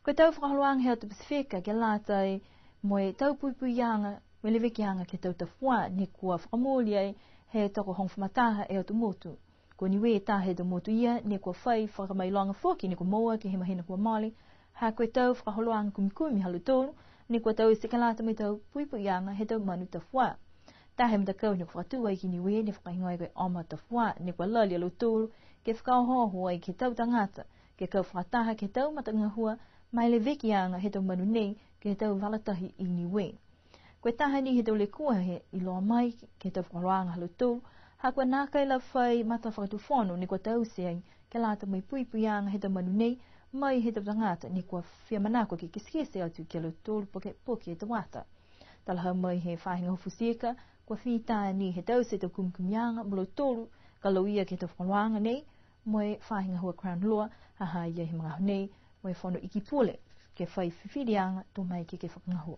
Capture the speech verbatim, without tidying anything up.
Ko e tau fakaholoaga he atu Pasifika ke lata mo e tau puipuiaga mo e levekiaga ke he tau tafuā, ne kua fakamooli ai he toko hogofulu ma taha e atu motu. Ko Niue taha he tau motu ia ne kua fai fakamailoga foki ne kua moua ke he mahina kua mole, ha ko e tau fakaholoaga kumikumi ha lautolu ne kua taute ke lata mo e tau puipuiaga he tau manu tafuā. Taha e matakau ne kua fakatū ai ki Niue ne fakahigoa ai ko e Oma Tafuā, ne kua lali a lautolu ke fakaohooho ai ke he tau tagata ke kau fakataha ke he tau matagahua ma e levekiaga he tau manu nei ke he tau vala tahi i Niue. Ko e taha ni he tau lekua he iloa mai ke he tau fakaholoaga ha lautolu, ha kua nākai la fai mata fakatufono ne kua taute ai ke lata mo e puipuiaga he tau manu nei mai he tau tagata ne kua fia manako ke kitekite atu ki a lautolu po ke, po ke tau ata. Talahau mai he faahi gahua futi ika, kua fita ni he taute e tau kumikumiaga mo lautolu ka lauia ke he tau fakaholoaga nei mo e faahi gahua Crown Law, ha ha i ai he magaaho nei mo e Fono Iki Pule ke fai fifiliaga to maeke ke fakagahua.